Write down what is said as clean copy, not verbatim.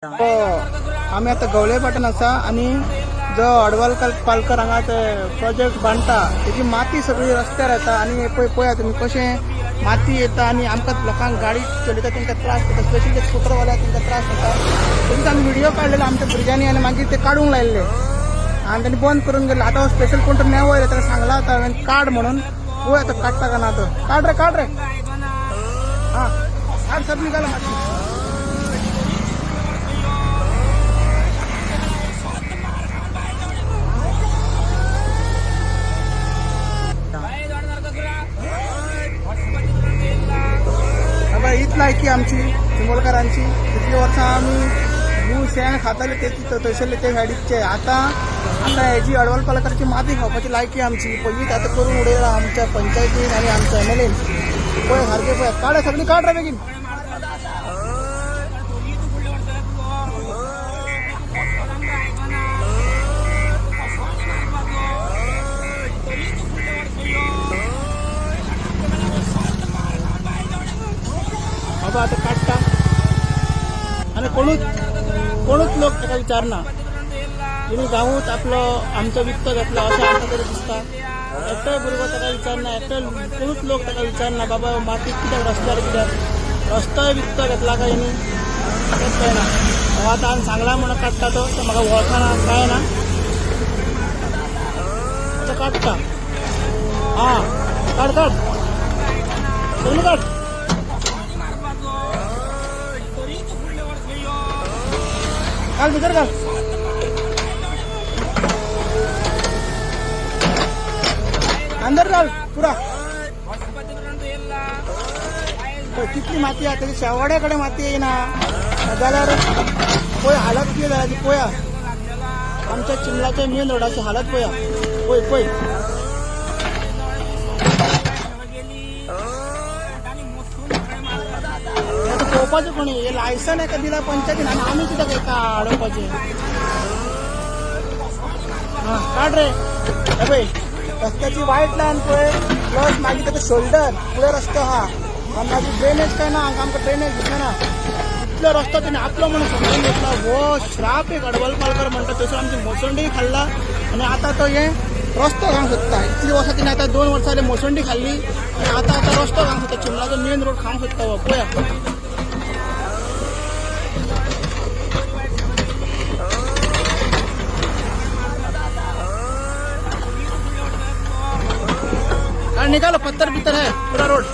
आमी आतां गवळे पाटण आसा आनी जो अडवाल पालकर हांगा ते प्रोजेक्ट बांदता तेजी माती सगळी रस्त्यार येता आनी पळय पळया तुमी कशें माती येता आनी आमकां लोकांक गाडी चलयता तांकां त्रास जाता, स्पेशली ते स्कुटरवाल्या तांकां त्रास जाता. तशीच आमी व्हिडिओ काडलेलो आमच्या भुरग्यांनी आनी मागीर ते काडूंक लायल्ले आनी तांणी बंद करून गेले. आतां हो स्पेशल कोण तर नेवो येयला, ताका सांगला आतां हांवें काड म्हणून. पळय आतां काडटा काय ना तो. काड रे, काड रे, हां काड, सब निघाला माती. बाबा हीच लायकी आमची चिंबोलकारांची. इतली वर्सां आमी गूळ शेण खाताले ते थंयसरले ते सायडीकचे. आतां आतां हेजी अडवल पालकाची माती खावपाची लायकी आमची पयलींच आतां करून उडयला आमच्या पंचायतीन आनी आमच्या एम एल एन. पळय सारकें पळय, काड सगळी, काड रे बेगीन. बाबा आतां काडटा आनी कोणूच कोणूच लोक ताका विचारना. तिणी गांवूच आपलो आमचो विकतो घेतला अशें आमकां तरी दिसता. एकटोय भुरगो ताका विचारना, एकटोय कोणूच लोक ताका विचारना, बाबा माती कित्याक रस्त्यार, कित्याक रस्तोय विकतो घेतला काय न्ही तेंच कळना. हो आतां हांवें सांगला म्हणून काडटा तो, तो म्हाका वळखना काय ना, आतां काडटा. आं काड काड सगळी काड. घाल भितर घाल. अंदर घाल पुरा. पळय कितली माती आहा तेजी, शेवाड्या कडेन माती येयना जाल्यार पळय हालत कितें जाल्या ती पळया. आमच्या चिंबलाच्या मेन रोडाची हालत पळया, पळय पळय. आतां पळोवपाचें कोणी हे लायसन एका दिला पंचायतीन आनी आमी कित्याक हेका अडोवपाचें. हां काड रे. हे पळय रस्त्याची वायट लायन पळय, प्लस मागीर ताका शोल्डर फुडें रस्तो आहा आनी मागीर ड्रेनेज काय ना हांगा, आमकां ड्रेनेज दिसना. इतलो रस्तो तेणे आपलो म्हणून समजून घेतला. हो श्राप एक अडवल पालकर म्हणटा थंयसर आमची मोसंडी खाल्ला आनी आतां तो हे रस्तो खावंक सोदता. इतली वर्सां तिणे आतां 2 वर्सां जालीं मोसंडी खाल्ली आनी आतां आतां रस्तो खावंक सोदता, चिंबलाचो मेन रोड खावंक सोदता हो पळया. निकालो पत्थर बित्तर है पूरा रोड.